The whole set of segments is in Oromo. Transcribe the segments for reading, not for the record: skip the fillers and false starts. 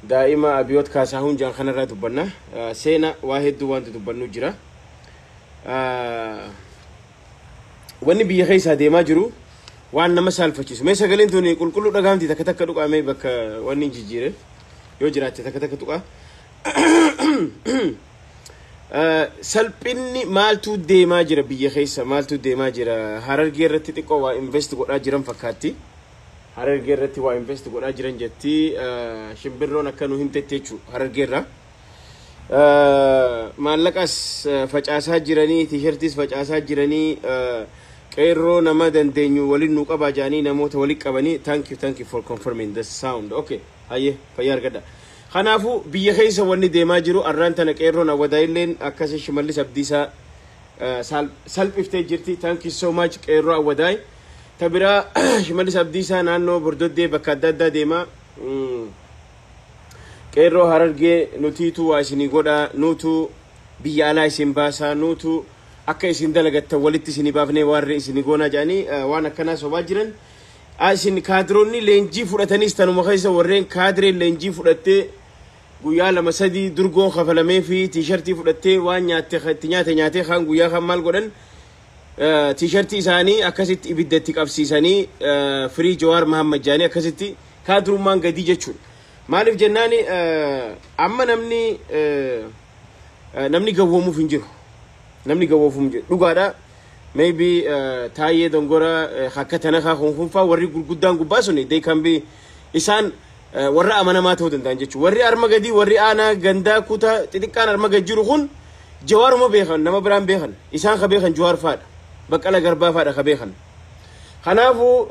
Daa'ima Abiyoot Kaasahuun jaan kanarraa dubbanna. Seena waa hedduu wanti dubbannu jira. Wanni biyya keessaa deemaa jiru waan nama saalfachiisu. Mee sagaleen tuni qulqulluu dhagaamti? Takka takka dhuqaamee bakka wanni hin jijjiire yoo jiraatte takka takka tuqaa. Salphinni maaltu deemaa jira biyya keessa? Maaltu deemaa jira? Harargee irratti xiqqoo waa invest godhaa jiran fakkaatti. Harargee irratti waa invest godhaa jiran jetti. Shimbirroon akka nu himtetti jechuudha harargee irraa. Maallaqas facaasaa jiranii, T-shirtiis facaasaa jiranii, qeerroo nama dandeenyu waliin nu qabaa jedhanii namoota waliin qabanii. Thank you, thank you for confirming the sound. Okay, hayyee, fayyaa argadha. Kanaafuu biyya keessa wanni deemaa jiru arraan tana qeerroon Awwadaayilleen akkasii Shimallis Abdiisaa salphiftee jirti. Thank you so much, qeerroo Awwadaay. Ta biraa, Shimallis Abdiisaa naannoo Bordoddee bakka adda addaa deemaa. Qeerroo Harargee nutiitu waa isinii godhaa, nuutu biyya alaa isin baasaa, nuutu akka isin dalagattan walitti isinii baafnee waarree isinii goonaa jedhanii waan akkanaa sobaa jiran. Isin kaadiroonni leenjii fudhataniis tanuma keessa warreen kaadireen leenjii fudhattee guyyaa 2 3 durgoon kafalamee fi T-shirtii fudhattee waan nyaatte itti nyaate nyaatee kaan guyyaa kan maal godhan, T-shirtii isaanii akkasitti ibidda itti qabsiisanii "Free Jawaar Mahammad" jedhanii akkasitti kaadirummaan gadii jechuudha. Maaliif jennaani, amma namni gawwoomuuf hin jiru. Namni gawwoomuuf hin jiru. Dhugaadha. Maybe Taayyee Dongora akka tana kunfunfaa warri gurguddaan gubbaa suni they can be isaan warra amanamaa ta'uu danda'an jechuudha. Warri arma gadii, warri aanaa gandaa kutaa xixiqqaan arma gad jiru kun Jawaaruma beekan, nama biraan beekan. Isaan ka beekan Jawaar faadha. Baqqala Garbaa faadha ka beekan. Kanaafuu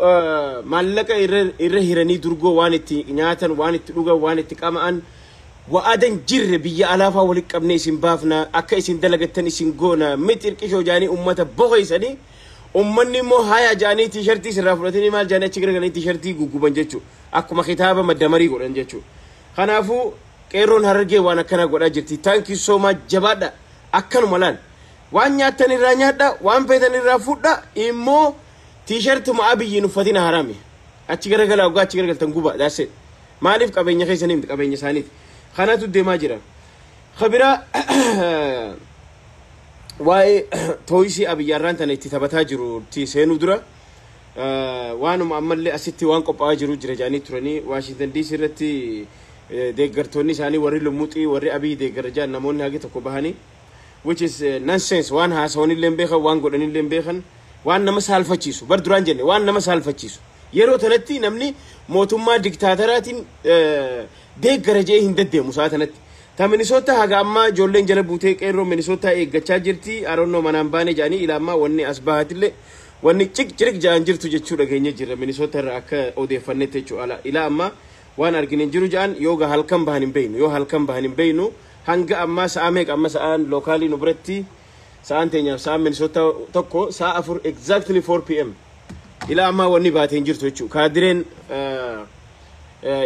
maallaqa irra hiranii durgoo waan itti nyaatan, waan itti dhugan, waan itti qama'an wa'aadan jirre biyya alaafaa walitti qabnee isin baafna, akka isin dalagattan isin goona miti irqishoo jaanii ummata boqoysanii, ummanni immoo haya jaanii T-shirtii sirraa fudhatanii maal jaanii achi garagalanii T-shirtii gugguban jechuudha. Akkuma kitaaba maddamarii godhan jechuudha. Kanaafuu qeerroon Harargee waan akkana godhaa jirti. Thank you so much, jabaadha. Akkanuma laal. Waan nyaattan irraa nyaadha, waan feetan irraa fudha, immoo T-shirtuma Abiyyiin uffatina harame. Achi garagalaa, waggaa achi garagaltan guba. That's it. Maaliif? Qabeenya keessanii miti, qabeenya isaaniiti. Kanatu deemaa jira. Kabiraa, waa'ee tooyisii Abiyyaarraan tana itti taphataa jiru seenuu dura waanuma ammallee asitti waan qophaa'aa jiru jira jedhanii turanii. Waashintan DC irratti deeggartoonni isaanii warri lummuxii warri Abiy deeggara jedhan namoonni hagi tokko bahanii, which is nonsense. Waan haasawanillee hin beekan, waan godhanillee hin beekan, waan nama saalfachiisu bar duraan jenne, waan nama saalfachiisu. Yeroo tanatti namni mootummaa diktaataraatiin deeggara jedhee hin deddeemu sa'a tanatti. Ta Minisoota haga ammaa ijoolleen jala buutee qeerroo Minisootaa eeggachaa jirti. Aronnoo manaan baane jedhanii ila ammaa wanni as bahatillee wanni cik cirik jedhan jirtu jechuu dhageenya jirra Minisoota irraa akka odeeffannetti jechuudha. Ila ammaa waan argine hin jiru jedhan. Yoo halkan bahan hin beeynu, yoo halkan bahan hin beeynu. Hanga ammaa sa'a meeqa amma sa'aan localii nu biratti, sa'aan teenyaaf sa'aan Minisoota tokko, sa'a 4, exactly 4 p.m. Ila ammaa wanni baatee hin jirtu jechuudha. Kaadireen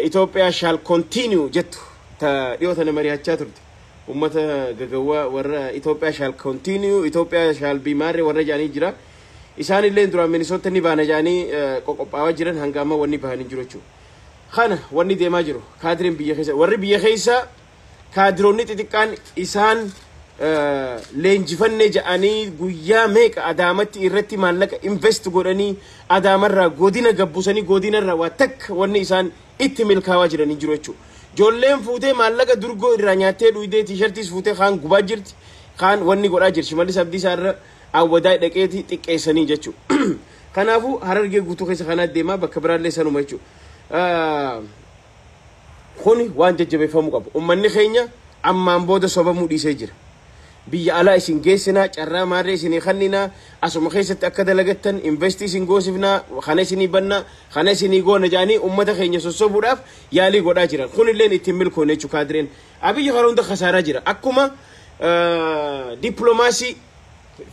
"Itoophiyaa shall continue" jettu ta dhiyoo tana mari'achaa turte. Ummata gagawwaa warra "Itoophiyaa shall continue", "Itoophiyaa shall be" maarree warra jedhanii jira. Isaan illee duraan Minisoota ni baana jedhanii qoqophaawaa jiran, hanga amma wanni bahan hin jiru jechuudha. Kana wanni deemaa jiru kaadireen biyya keessa, warri biyya keessa kaadiroonni xixiqqaan isaan leenjifannee jedhanii guyyaa meeqa Adaamatti irratti maallaqa invest godhanii Adaamarraa godina gabbusanii godinarraa waa takka wanni isaan itti milkaawaa jiranii jiru jechuudha. Ijoolleen fuutee maallaqa durgoo irraa nyaattee dhuydee T-shirtiis fuutee kaan gubaa jirti, kaan wanni godhaa jirti. Shimallis Abdiisaa irra Awwadaa dhaqeeti xiqqeessanii jechuudha. Kanaafuu Harargee guutuu keessa kanaa deemaa, bakka biraallee sanuma jechuudha. Kuni waan jajjabeeffamuu qabu. Uummanni keenya ammaan booda sobamuu dhiisee jira. Biyya alaa isin geessinaa, carraa maarree isinii kanninaa, asuma keessatti akka dalagattan invest isin goosifnaa, kana isinii bannaa, kana isinii goona jedhanii ummata keenya sossobuudhaaf yaalii godhaa jiran. Kunilleen ittiin milkoone jechuu kaadireen. Abiyyi karaa hunda kasaaraa jira. Akkuma dippiloomaasii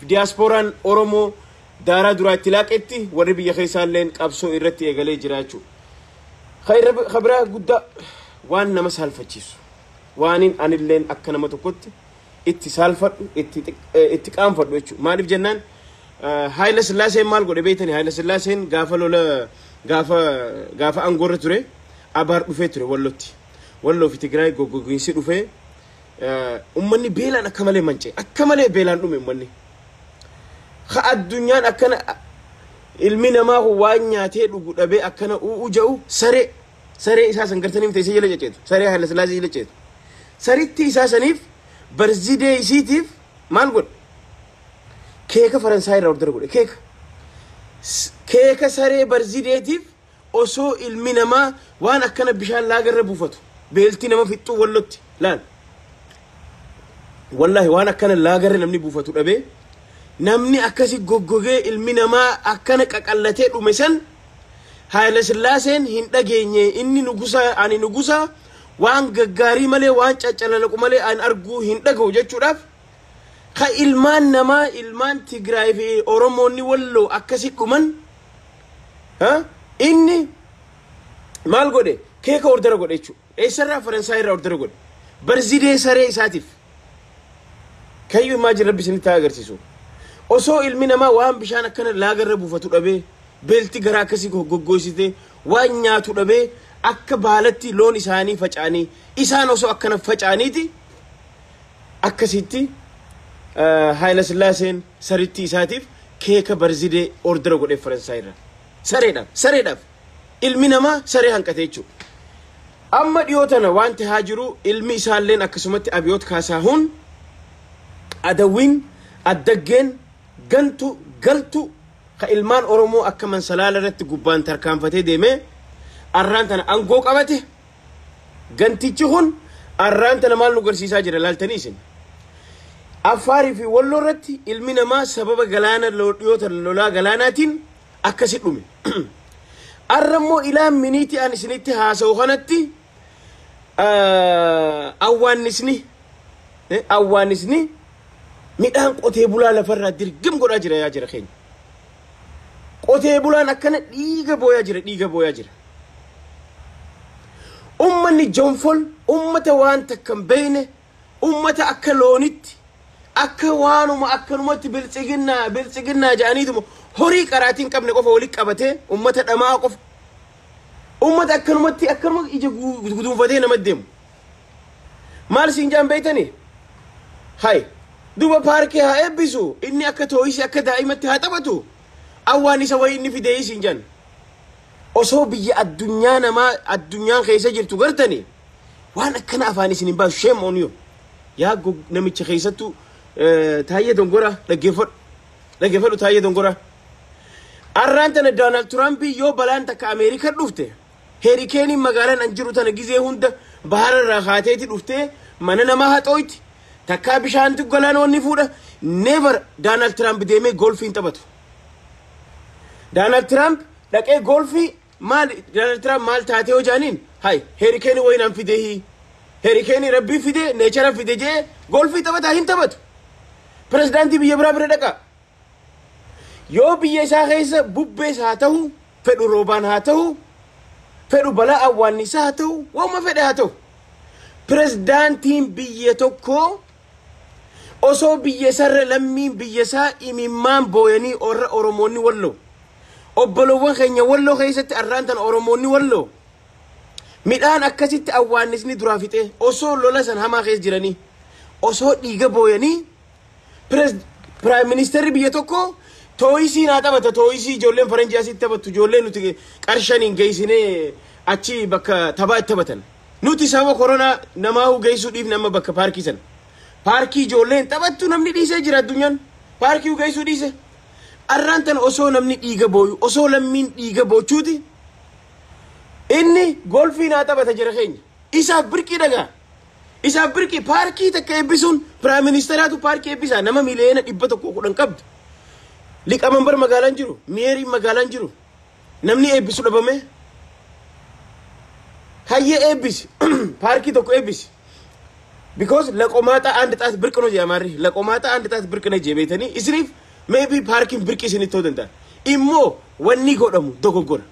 diyaaspooraan Oromoo daaraa duraa itti laaqetti warri biyya keessaalleen qabsoo irratti eegalee jira jechuudha. Kabiraa guddaa waan nama saalfachiisu, waanin anilleen akka nama tokkotti itti saalfadhu, itti qaanfadhu jechuudha. Maaliif jennaan, Haayila Sillaaseen maal godhe beektani? Haayila Sillaaseen gaafa lola gaafa aangoorra ture abaar dhufee ture Wallotti. Walloo fi Tigraay goggogiinsi dhufee ummanni beelaan akka malee manca'e, akka malee beelaan dhume ummanni. Ka addunyaan akkana ilmi namaa kun waan nyaatee dhugu dhabee akkana u'u ja'u, saree isaa san gartanii miti isa jala ceceetu, saree Haayila Sillaasee jala ceetu. Saritti isaa saniif birthday isiitiif maal godhe? Keeka Faransaay irraa order godhe, keeka. Keeka saree birthdaytiif osoo ilmi namaa waan akkana bishaan laagarra buufatu, beeltii nama fixxuu Wallotti laal. Wallaahi, waan akkana laagarra namni buufatu dhabee, namni akkasi goggogee, ilmi namaa akkana qaqallatee dhume san, Haayila Sillaaseen hin dhageenye. Inni nugusa, ani nugusa, waan gaggaarii malee, waan caccalalaqu malee an arguu hin dhaga'u jechuudhaaf, ka ilmaan namaa, ilmaan Tigraay fi Oromoonni Walloo akkasi dhuman, inni maal godhe? Keeka order godhe jechuudha. Eessarraa? Faransaay irraa order godhe. Birthday saree isaatiif. Kayyuu imagine, Rabbi isinitti haa agarsiisu. Osoo ilmi namaa waan bishaan akkana laagarra buufatu dhabee, beelti garaa akkasii goggoysite, waan nyaatu dhabee, akka baalatti loon isaanii faca'anii, isaan osoo akkana faca'aniiti, akkasitti Haayila Sillaaseen saritti isaatiif keeka birthday order godhee Faransaay irraa. Sareedhaaf, sareedhaaf, ilmi namaa saree hanqate jechuudha. Amma dhiyoo tana waan tahaa jiru, ilmi isaalleen akkasumatti Abiyoot Kaasaahuun, adawwiin addaggeen gantu galtu, ka ilmaan Oromoo akka mansalaala irratti gubbaan tarkaanfatee deemee arraan tana aangoo qabate, gantichi kun arraan tana maal nu garsiisaa jira laaltanii isin? Affaarii fi Walloo irratti ilmi namaa sababa galaana dhiyoota lolaa galaanaatiin akkasi dhume. Arra immoo ilaa miniitii an isinitti haasa'u kanatti awwaannisni midhaan qotee bulaa lafarraa dirgim godhaa jira, yaa jira keenya. Qotee bulaan akkana dhiiga booyaa jira, dhiiga booyaa jira. Ummanni jonfol, ummata waan takka hin beekne, ummata akka loonitti, akka waanuma akkanumatti biltsiginnaa biltsiginnaa jedhaniituma horii qaraatii hin qabne qofa walitti qabatee, ummata dhamaa qofa. Ummata akkanumatti akkanuma ija guduunfatee nama deemu. Maal siin jaan beeytanii? Hay, duba paarkii haa eebbisu, inni akka tooyisii akka daa'imatti haa taphatu. Awwaan isa wayii inni fidee siin jaan. Osoo biyya addunyaa namaa addunyaan keessa jirtu gartanii waan akkana afaan isin hin baasu. Shame on you. Yaa namicha keessattuu Taayyee Dongora, dhaggeeffadhu. Dhaggeeffadhu, Taayyee Dongora. Arraan tana Doonaald Tirampii yoo balaan takka Ameerikaa dhufte, hurricaneiin magaalaan an jiru tana gizee hunda bahara irraa kaateeti dhuftee mana namaa haxooyti. Takkaa bishaantu galaana fuudha. Never Doonaald Tiraamp deemee golfii hin taphatu. Doonaald Tiraamp dhaqee golfii maal? Doonaald Tiraamp maal taatee hoo jaaniin, hay, hurricane wayinaan fidee, hurricane Rabbii fide, nature fide jee golfii taphataa? Hin taphatu. Pirezidaantii biyya biraa bira dhaqa. Yoo biyya isaa keessa bubbees haa ta'u, fedhu roobaan haa ta'u, fedhu balaa awwaannisaa haa ta'u, waanuma fedhe haa ta'u. Pirezidaantiin biyya tokkoo osoo biyya isarra lammiin biyya isaa imimmaan booyanii, warra Oromoonni Walloo, obbolowwan keenya Walloo keessatti arraan tana Oromoonni Walloo midhaan akkasitti awwaannisni duraa fixee, osoo lola san hamaa keessa jiranii, osoo dhiiga booyanii, prime ministerri biyya tokko toysii naa taphata, toysii ijoolleen faranjii asitti taphattu, ijoolleen nuti qarshaniin geessinee achi bakka taphaa itti taphatan. Nuti sababa koronaa namaa geessuu dhiifne. Amma bakka paarkii sana, paarkii ijoolleen taphattu namni dhiisee jira. Addunyaan paarkii geessuu dhiise. Arraan tana osoo namni dhiiga booyu, osoo lammiin dhiiga boochuuti, inni golfii naa taphata jira keenya. Isaaf birqii dhagaa, isaaf birqii paarkii takka eebbisuun. Prime ministeraatu paarkii eebbisaa, nama 110 miliyoona qabdu. Liqamanbar magaalaan jiru, mayoriin magaalaan jiru, namni eebbisu dhabame. Hayyee, eebbisi, paarkii tokko eebbisi, because ለቆማጣ አንድ ጣት ብርቅ ነው jedha. ለቆማጣ አንድ ጣት ብርቅ ነው jee beeytanii isiniif maybe paarkiin birqii isinitti ta'uu danda'a. Immoo wanni godhamu dogoggora.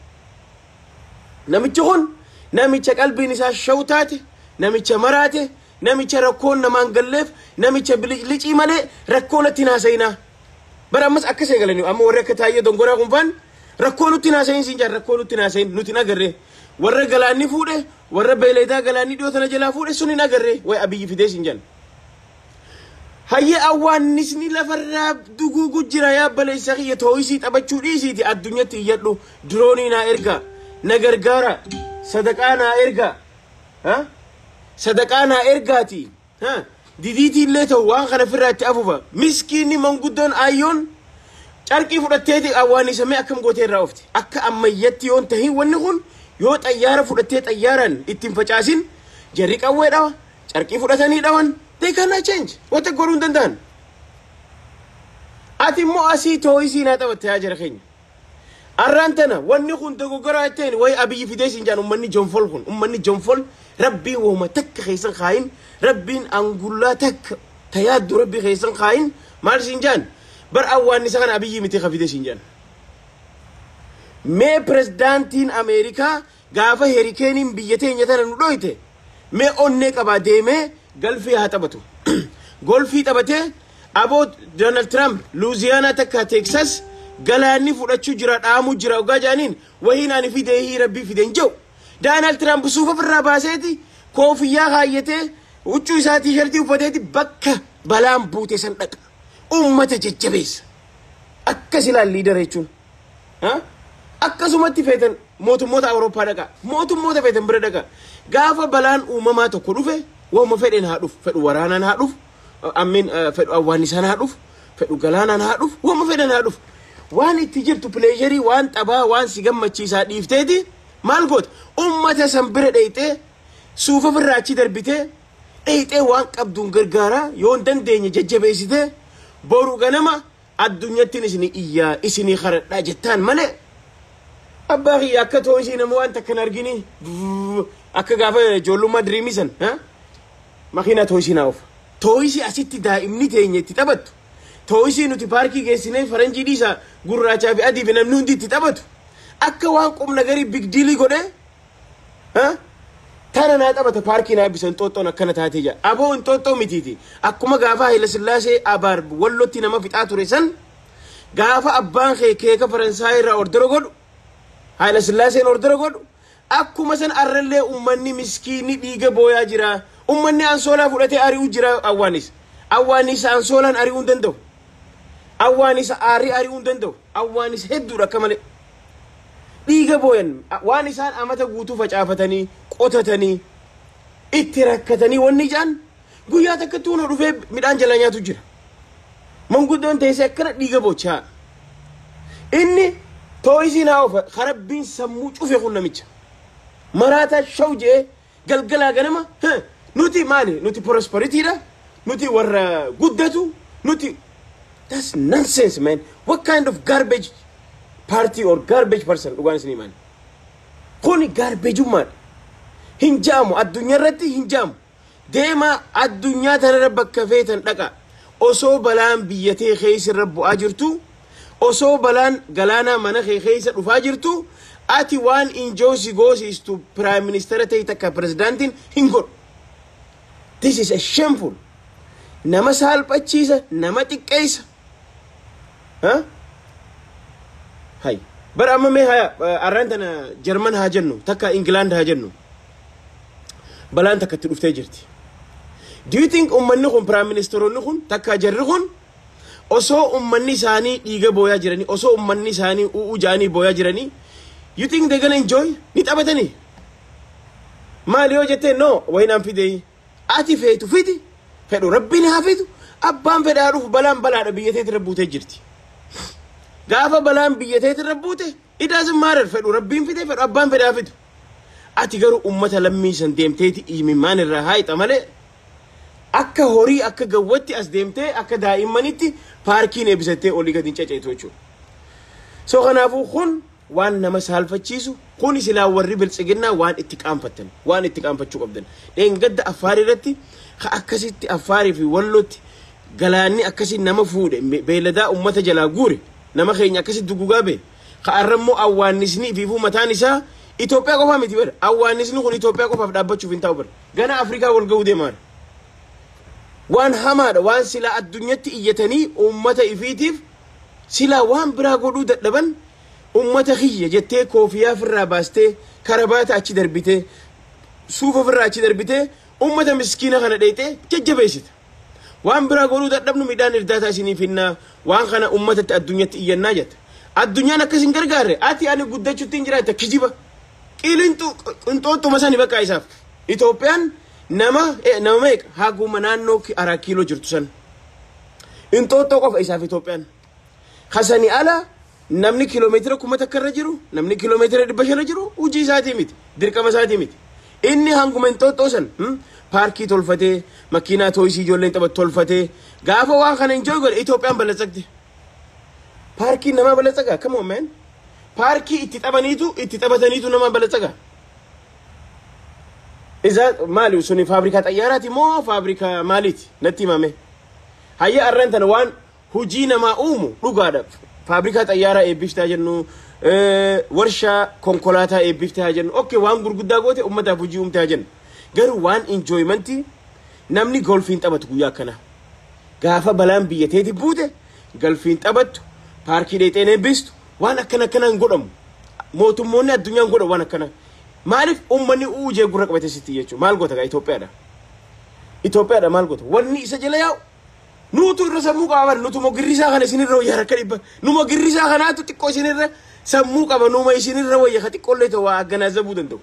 Namichi kun namicha qalbiin isaa shaw taate, namicha maraate, namicha rakkoon namaan galleef, namicha bilicii malee rakkoo natti haasa'inaa. Bara ammas akkas eegalanii amma warri akka Taayyee Dongoraa kun faan rakkoo nutti haasayin siin jaan, rakkoo nutti haasayin, nuti hin agarree. Warra galaanni fuudhe, warra beeyladaa galaanni dhiyoo tana jalaa fuudhe sun hin agarre. Way Abiyyi fidee siin jedhan. Hayyee, awwaannisni lafarraa duguugu jira. Yaa baleessa kiyya, tooyisii taphachuu dhiisiiti addunyatti iyyadhu. Diroonii naa erga, na gargaara, sadaqaa naa erga, sadaqaa naa ergaati. Didiitii illee ta'u waan kana ofirraa itti afuufa. Miskiinni manguddoon ayyoon carqii fudhatteeti awwaannisamee akkam gootee irraa oofti. Akka ammayyatti yoon tahin, wanni kun yoo xayyaara fudhattee xayyaaraan ittiin facaasin, jarri qawwee dhawa, carqii fudhatanii dhawan. They cannot change. Wanta godhuu hin danda'an. Ati immoo asii tooyisii naa taphatte. Yaa jara keenya, arraan tana wanni kun dogoggoraa ta'een wayi Abiyyi fidee siin jaan. Ummanni jonfol kun, ummanni jonfol, Rabbiin wooma takka keessan kaayin, Rabbiin angullaa takka tayaaddu Rabbii keessan kaayin. Maal siin jaan? Bar awwaannisa kana Abiyyi miti ka fidee siin jaan. Mee pirezidaantiin Ameerikaa gaafa hurricaneiin biyya teenya tana nu dhoyte, mee onnee qabaa deemee golfii haa taphatu. Golfii taphatee aboo Donald Trump Luuziyaanaa takka Teeksas galaanni fudhachuu jira, dhaamuu jira ogaa jaaniin, wahiin ani fidee hii Rabbii fideen jiru. Donald Trump suufa ofirraa baaseeti, koofiyyaa kaayyatee, huccuu isaa tiishartii uffateeti bakka balaan buute san dhaqa. Ummata jajjabeessa. Akkas ilaal leader jechuun. Akkasumatti feetan mootummoota Awurooppaa dhaqa. Mootummoota feetan bira dhaqa. Gaafa balaan uumamaa tokko dhufe, waanuma fedhen haa dhufu. Fedhu waraanaan haa dhufu. Ammin fedhu awwaannisaan haa dhufu. Fedhu galaanaan haa dhufu. Waanuma fedhen haa dhufu. Waan itti jirtu, pleasureii, waan xabaa, waan si gammachiisaa dhiifteeti maal goota? Ummata san bira dheeyxee, suufa ofirraa achi darbitee dheeyxee, waan qabduun gargaaraa, yoo hin dandeenye jajjabeessitee, boru ganama addunyattiin isinii iyyaa, isinii karadhaa jettaan malee, abbaa kiyya, akka too'isii nama waan takka hin argini, akka gaafa ijoollummaa diriimii san makiinaa too'isii naa oofa. Too'isii asitti daa'imni teenya itti taphattu. Too'isii nuti paarkii geessinee faranjii dhiisaa, gurraachaa fi adii fi namni hundi itti taphatu. Akka waan qubna garii big dealii godhee tana naa taphata, paarkii naa eebbisan, Inxooxxoon akkana taatee jira. Aboo, Inxooxxoo mitiiti. Akkuma gaafa Haayila Sillaasee abaar Wallotti nama fixaa ture san, gaafa abbaan kee keeka Faransaayii irraa order godhu, Haayila Sillaaseen order godhu, akkuma san arrallee ummanni miskiinni dhiiga booyaa jira. Ummanni ansoolaa fudhatee ari'uu jira awwaanis. Awwaanis ansoolaan ari'uu hin danda'u. Awwaanis aarii ari'uu hin danda'u. Awwaanis hedduudha akka malee. Dhiiga booyan. Waan isaan amata guutuu facaafatanii, qotatanii, itti rakkatanii, wanni ijaan guyyaa takkatti hunda dhufee midhaan jalaa nyaatu jira. Manguddoon teessee akkana dhiiga boochaa. Inni too'isii naa oofa. Karabbiin sammuu cufe kun namicha. Maraataa shaw jee galgalaa ganama nuti maali? Nuti prosperitydha. Nuti warra guddatu. Nuti, that's nonsense, man. What kind of garbage party or garbage person? Dhugaan isinii maali? Kuni garbageummaadha. Hin jaamu, addunyaa irratti hin jaamu. Deema, addunyaa tanarra bakka feetan dhaqa. Osoo balaan biyya tee keessa irra bu'aa jirtu, osoo balaan galaanaa mana kee keessa dhufaa jirtu, ati waan enjoy si goosiistu prime minister ta'e takka pirezidaantiin hin godhu. This is a shameful. Nama saalphachiisa, nama xiqqeessa. Hay. Bara amma mee haya arraan tana Jarman haa jennu, takka Ingilaand haa jennu. Balaan takka itti dhuftee jirti. Do you think ummanni kun, prime ministeroonni kun, takka jarri kun, osoo ummanni isaanii dhiiga booyaa jiranii, osoo ummanni isaanii u'uu jaanii booyaa jiranii, you think they gonna enjoy? Ni taphatanii? Maali yoo jettee, no wayinaan fidee, ati feetu fidi, fedhu Rabbiin haa fidu, abbaan fedhaa dhufu, balaan balaadha, biyya teetirra buutee jirti. Gaafa balaan biyya teetirra buute, it doesn't matter, fedhu Rabbiin fide, fedhu abbaan fedhaa fidu. Ati garuu ummata lammii san deemteeti imimmaan irraa haayixa malee, akka horii, akka gawwatti as deemtee, akka daa'immanitti paarkiin eebbisattee olii gadi hin ceceetu jechuudha. So kanaafuu kun waan nama saalfachiisu. Kun silaa warri Biltsiginnaa waan itti qaanfattan, waan itti qaanfachuu qabdan. Dheengadda Affaar irratti ka akkasitti Affaarii fi Wallootti galaanni akkasii nama fuudhe, beeyladaa ummata jalaa guure, nama keenya akkasitti dugugaa bee, ka arrammoo awwaannisni ifiifuu mataan isaa Itoophiyaa qofaa miti bara. Awwaannisni kun Itoophiyaa qofaaf dhaabbachuuf hin ta'u bara. Gana Afrikaa wal ga'uu deemaa. Waan hamaadha. Waan silaa addunyatti iyyatanii uummata ifiitiif silaa waan biraa godhuu dadhaban. Ummata kiyya jettee koofiyaa ofirraa baastee, karabaata achi darbitee, suufa ofirraa achi darbitee, ummata miskiina kana dheeyxee jajjabeessita. Waan biraa godhuu dadhabnu, midhaan irdaataa isinii finnaa, waan kana ummatatti addunyatti iyyannaa jetta. Addunyaan akkas hin gargaarre, ati ani guddachuutti hin jiraatta. Kijiba qilinxu qinxooxxuma sani bakka isaaf. Itoophiyaan nama meeqa haguma naannoo Araa Kiiloo jirtu san Inxooxxoo qofa isaaf Itoophiyaan. Kasanii ala namni kiiloomeetira 1000 irra jiru, namni kiiloomeetira 500 irra jiru hojii isaatii miti, dirqama isaatii miti. Inni hanguma Inxooxxoo san paarkii tolfatee, makiinaa toysii ijoolleen taphattu tolfatee, gaafa waan kana enjoy godhe Itoophiyaan balatsagte. Paarkiin namaa balatsagaa? Come on, man. Paarkii itti taphaniitu, itti taphataniitu nama balatsagaa? Isa maali suni? Faabrikaa xayyaaraati moo faabrikaa maaliiti? Natti himame. Hayya, arran tana waan hujii namaa uumu dhugaadha. Faabrikaa xayyaaraa eebbiftaa jennu, warshaa konkolaataa eebbiftaa jennu, okay, waan gurguddaa goote ummataaf hojii uumtaa jennu. Garuu waan enjoymentii namni golfiin taphatu guyyaa akkanaa. Gaafa balaan biyya teeti buute golfiin taphattu, paarkii dheexeen eebbistu, waan akkana akkanaa hin godhamu. Mootummoonni addunyaan godhan waan akkana. Maaliif uummanni uujee gurra qabate sitti jechuudha. Maal goota gaa Itoophiyaadha? Itoophiyaadha maal goota? Wanni isa jala yaa'u nuutu irra sammuu qaba. Nutu mogirrisaa kana isinirra wayya harka dhibba. Nu mogirrisaa kanaatu xiqqoo isinirra sammuu qaba. Numa isinirra wayya ka xiqqoollee ta'u waa agganaazabuu danda'u.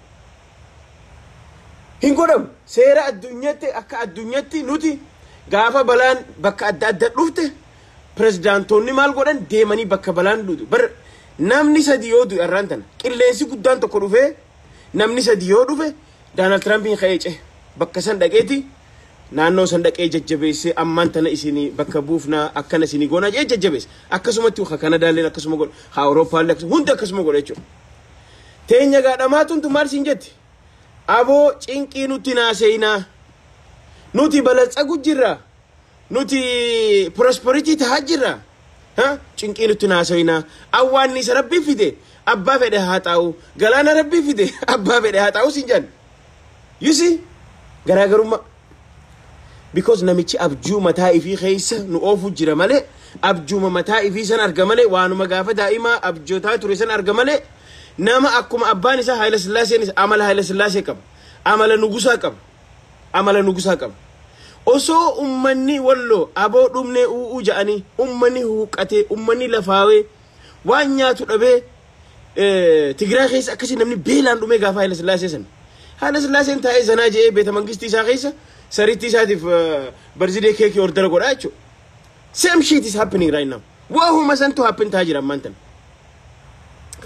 Hin godhamu. Seera addunyaatti, akka addunyaatti nuti gaafa balaan bakka adda adda dhufte pirezidaantoonni maal godhan? Deemanii bakka balaan dhufu. Bar namni sadi yoo du'e, arraan tana qilleensi guddaan tokko dhufee namni sadi yoo dhufe, Doonaald Tiraampiin ka'ee ce'e bakka san dhaqeeti, naannoo san dhaqee jajjabeessee, ammaan tana isinii bakka buufnaa, akkana isinii goonaa jee jajjabeesse. Akkasumatti ka Kanadaalleen akkasuma godha, ka Awurooppaallee akkasuma, hundi akkasuma godha jechuudha. Teenya gaadhamaatuun maal siin jetti? Aboo, cinqii nutti naaseenaa, nuti balatsagu jirra, nuti prosperity tahaa jirra, cinqii nutti naaseenaa. Awwaannisa Rabbii fide abbaa fedhe haa taa'u, galaana Rabbii fide abbaa fedhe haa taa'u siin jedhan. You see garaagarummaa? Because namichi abjuu mataa ifii keessa nu oofu jira malee, abjuuma mataa ifii san arga malee, waanuma gaafa daa'imaa abjootaa ture san arga malee, nama akkuma abbaan isaa Haayila Sillaaseen amala Haayila Sillaasee qaba, amala nugusaa qaba, amala nugusaa qaba. Osoo ummanni Walloo aboo dhumnee u'uu ja'anii, ummanni huuqqatee, ummanni lafaawee waan nyaatu dhabee, Tigraay keessa akkasii namni beelaan dhumee gaafa Haayila Sillaasee san, Haayila Sillaaseen taa'ee zanaa je'ee beeta mangistii isaa keessa sariitti isaatiif birthday cake order godhaa jechuudha. Same shit is happening right now. Waahuma santu happen ta'a jira ammaan tana.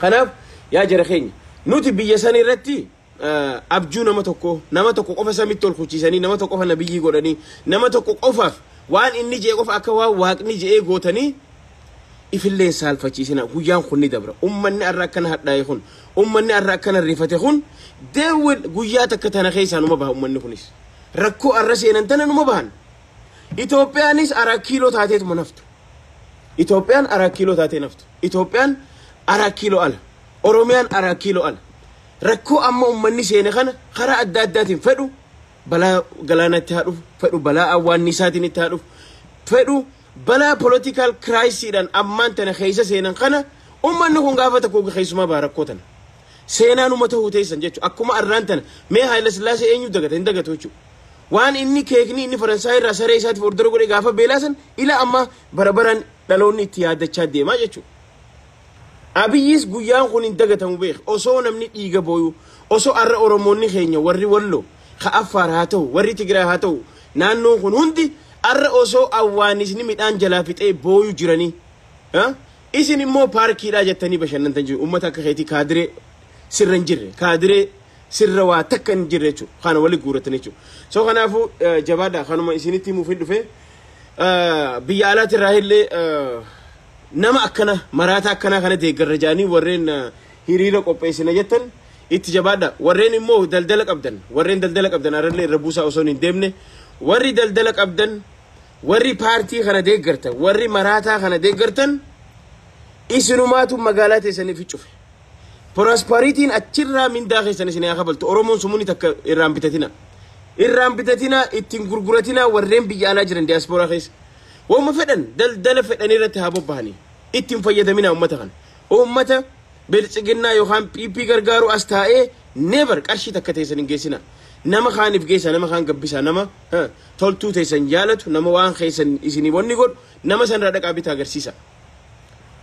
Kanaaf yaa jara keenya, nuti biyya san irratti abjuu nama tokko qofa samitti ol kuchiisanii, nama tokko qofa nabiyyii godhanii, nama tokko qofaaf waan inni je'e qofa akka waan waaqni je'ee gootanii ifillee saalfachiisina. Guyyaan kun ni dabra. Ummanni arra akkana hadhaa'e kun, ummanni arra akkana rifate kun, deewwil guyyaa takka tana keessaa numa baha. Ummanni kunis rakkoo arra seenan tana numa bahan. Itoophiyaanis Araa Kiiloo taateetuma naftu. Itoophiyaan Araa Kiiloo taatee naftu. Itoophiyaan Araa Kiiloo ala, Oromiyaan Araa Kiiloo ala. Rakkoo amma ummanni seene kana karaa adda addaatiin fedhu balaa galaanatti haa dhufu, fedhu balaa awwaannisaatiin itti haa dhufu, fedhu balaa political crisisiidhaan ammaan tana keessa seenan kana, ummanni kun gaafa tokko keessumaa baha rakkoo tana. Seenaan uummata huteessan jechuudha. Akkuma arraan tana mee Haayila Sillaasee eenyu dagata? Hin dagatu jechuudha. Waan inni keekni inni Faransaay irraa saree isaatiif order godhe gaafa beelaa san ila amma bara baraan dhaloonni itti yaaddachaa deemaa jechuudha. Abiyyis guyyaan kun hin dagatamu beek. Osoo namni dhiiga booyu, osoo arra Oromoonni keenya warri Walloo ka Affaar haa ta'u, warri Tigraay haa ta'u, naannoon kun hundi arra osoo awwaanisni midhaan jalaa fixee booyu jiranii, isin immoo paarkiidhaa jettanii bashannantan jiru. Uummata akka keetii kaadiree sirra hin jirre, kaadiree sirra waa takka hin jirre jechuudha. Kana wali guuratan jechuudha. So kanaafuu jabaadha. Kanuma isinitti himuuf hin dhufe. Biyya alaatirraa illee nama akkana maraata akkanaa kana deeggarra jaanii warreen hiriira qopheessina jettan itti jabaadha. Warreen immoo daldala qabdan, warreen daldala qabdan arallee irra buusaa osoo hin deemne, warri daldala qabdan, warri paartii kana deeggartan, warri maraataa kana deeggartan, isinumaatu magaalaa teessaniif cufe. Prosperityn achirraa mindaa keessan isin haa kabaltu. Oromoon sumuni takka irraan bitatina. Irraan bitatina, ittiin gurguratina. Warreen biyya alaa jiran, diyaaspooraa keessa. Waanuma fedhan daldala fedhan irratti haa bobbahanii. Ittiin fayyadamina uummata kana. Uummata Biltsiginnaa yookaan PP gargaaru as taa'ee never qarshii takka teessan hin geessina. Nama kaaniif geessa, nama kaan gabbisa, nama toltuu teessan jaalatu, nama waan keessan isinii wanni godhu, nama sanirraa dhaqaa bitaa agarsiisa.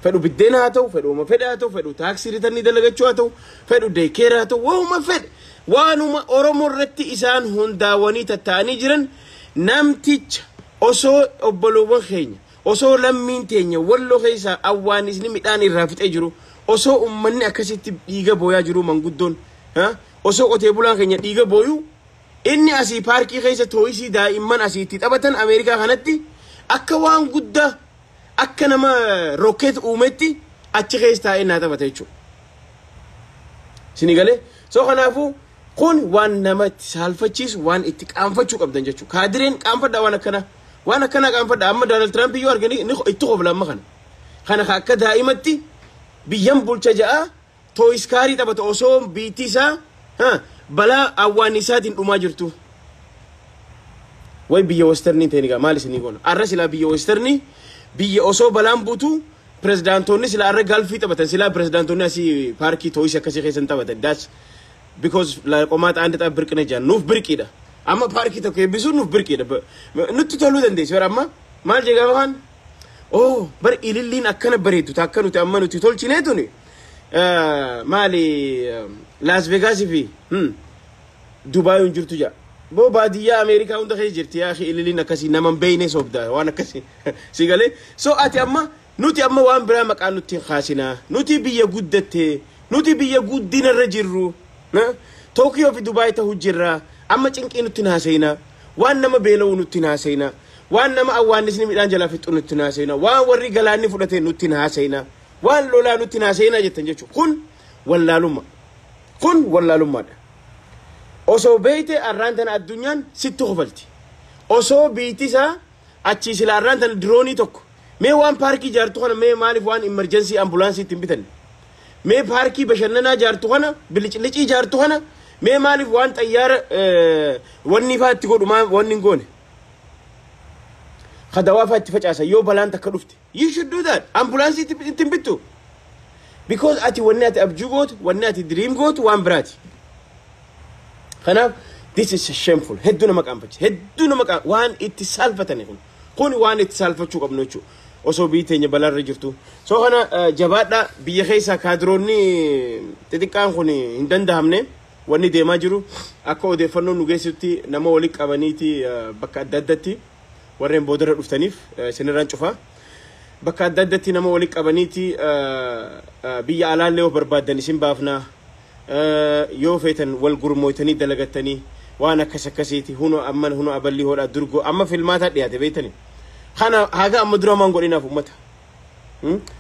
Fedhu biddeena haa ta'u, fedhu uma fedhe haa ta'u, fedhu tax return dalagachuu haa ta'u, fedhu daycare haa ta'u, waanuma fedhe, waanuma Oromoo irratti isaan hundaawanii tatta'anii jiran. Namticha osoo obboloowwan keenya, osoo lammiin teenya Walloo keessaa awwaanisni midhaan irraa fixee jiru, osoo ummanni akkasitti dhiiga booyaa jiru, manguddoon, osoo qotee bulaan keenya dhiiga booyu, inni asii paarkii keessa toys daa'imman asii itti taphatan Ameerikaa kanatti akka waan guddaa, akka nama rocket uumetti achi keessa taa'ee naa taphata jechuudha. Isinii galee? So kanaafuu kun waan namatti saalfachiisu, waan itti qaanfachuu qabdan jechuudha. Kaadireen qaanfadhaa waan akkanaa. Waan akkanaa qaanfadhaa. Amma Donald Trump iyyuu arganii inni itti qofla amma kana. Kana akka daa'imatti biyyan bulcha ja'a toys car taphata osoo biitti isaa balaa awwaannisaatiin dhumaa jirtu. Way biyya western ta'e egaa maal isinii goona? Arra silaa biyya western, biyya osoo balaan buutu pirezidaantoonni silaa arra golf taphatan, silaa pirezidaantoonni asii paarkii toys akkasii keessan taphatan. That's because qomaata አንድ ጣብ ብርቅ ነች nuuf birqiidha. Amma paarkii tokko eebbisuun nuuf birqiidha. Nutti toluu dandeessi bara amma maal jee gaafa kaan, oh, bar ililliin akkana bareeddu takka nuti amma nuti tolchinee tuni maali, Las Vegas fi Dubaay hin jirtu jaa. Boo, baadiyyaa Ameerikaa hunda keessa jirti yaa akhi. Ililliin akkasii nama hin beeyne soobda waan akkasii si galee. So ati amma, nuti amma waan biraa maqaa nutti hin kaasinaa. Nuti biyya guddatte, nuti biyya guddinarra jirru, Tookiyoo fi Dubaay ta'uu jirra. Amma cinqii nutti hin haasayinaa, waan nama beela'uu nutti hin haasayinaa, waan nama awwaannisni midhaan jalaa fixu nutti hin haasayinaa, waan warri galaanni fudhate nutti hin haasayinaa, waan lolaa nutti hin haasayinaa jettan jechuudha. Kun wallaalummaa, kun wallaalummaadha. Osoo beeyte arraan tana addunyaan sitti kofalti. Osoo biitti isaa achii sila arraan tana drone tokko, mee waan paarkii ijaartu kana, mee maaliif waan emergency ambulance ittiin bitanne? Mee paarkii bashannanaa ijaartu kana, biliclicii ijaartu kana, mee maaliif waan xayyaara wanni faa itti godhu maa wanni hin goone, kadawaa faa itti facaasa yoo balaan takka dhufte? You should do that. Ambulance ittiin bittu, because ati wanni ati abjuu gootu, wanni ati dream gootu waan biraati. Kanaaf this is shameful. Hedduu nama qaanfachi, hedduu nama qaan, waan itti saalfatani kun. Kun waan itti saalfachuu qabnu jechuudha, osoo biyyi teenya balaarra jirtu. So kana jabaadha. Biyya keessaa kaadiroonni xixiqqaan kun hin dandahamne. Wanni deemaa jiru akka odeeffannoo nu geessutti nama walitti qabaniiti bakka adda addatti, warreen boodarra dhuftaniif isinirraan cufaa. Bakka adda addatti nama walitti qabaniiti biyya alaallee yoo barbaaddan isin baafnaa, yoo feetan wal gurmooytanii dalagattanii, waan akkas akkasiiti. Huno amma huno aballi hodhaa durgoo amma filmaataa dhiyaate beeytani. Kana haga amma dura maan godhinaaf ummata,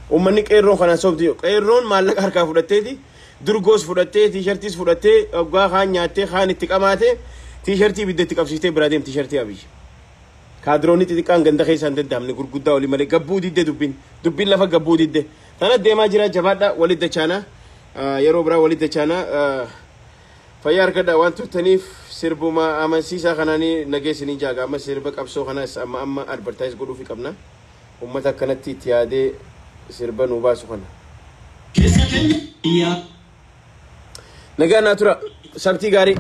ummanni qeerroon kanaan soobdi. Qeerroon maallaqa harkaa fudhatteeti, durgoos fudhattee, T-shirtiis fudhattee, waggaa kaan nyaattee, kaan itti qamaate, T-shirt ibidda itti qabsiistee biraa deemti, T-shirt Abiyyi. Kaadiroonni xixiqqaan ganda keessaa hin danda'amne gurguddaa olii malee gabbuu didde. Dubbiin lafa gabbuu didde. Tana deemaa jira. Jabaadha, walitti dachaana, yeroo biraa walitti dachaana. Fayyaa argadha. Waan turtaniif sirbuma amansiisaa kanaanii nageessanii jaaga. Amma sirba qabsoo kanas amma advertise godhuufi qabna, ummata akkanatti itti yaadee sirba nuu baasu kana. Keessa keenya yaa. Nagaa naa tura, sabtii gaarii.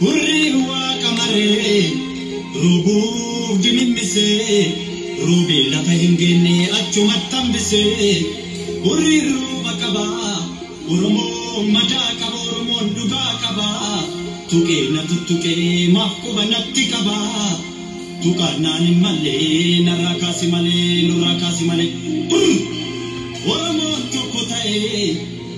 Hurrii waaqa maree roobuuf dimimmisee, roobee lafa hin geenye achumatti hambisee. Hurrii rooba qabaa, Oromoon madaa qaba, Oromoon dhugaa qabaa. Tuqee na tuttuqee maaf quba natti qabaa? Tuqaan naan hin mallee narraa kaasi malee, nurraa kaasi malee. Oromoon tokko ta'ee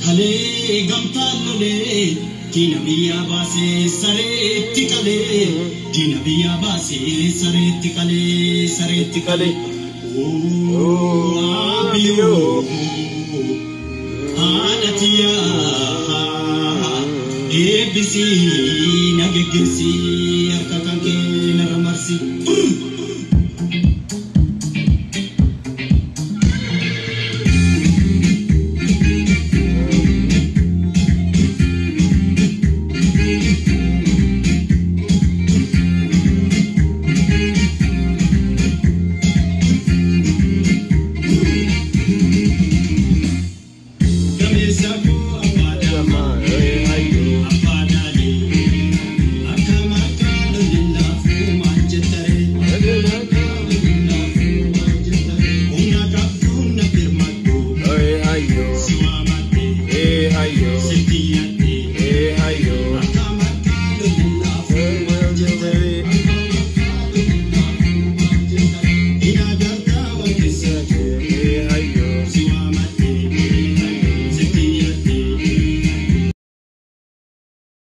kalee gamtaan lolee diina biyyaa baasee sareetti qalee, diina biyyaa baasee sareetti qalee, sareetti qalee. Abiyyoo haadha tiyyaa eebbisii, na geggeessii, harka kan kee narra marsi.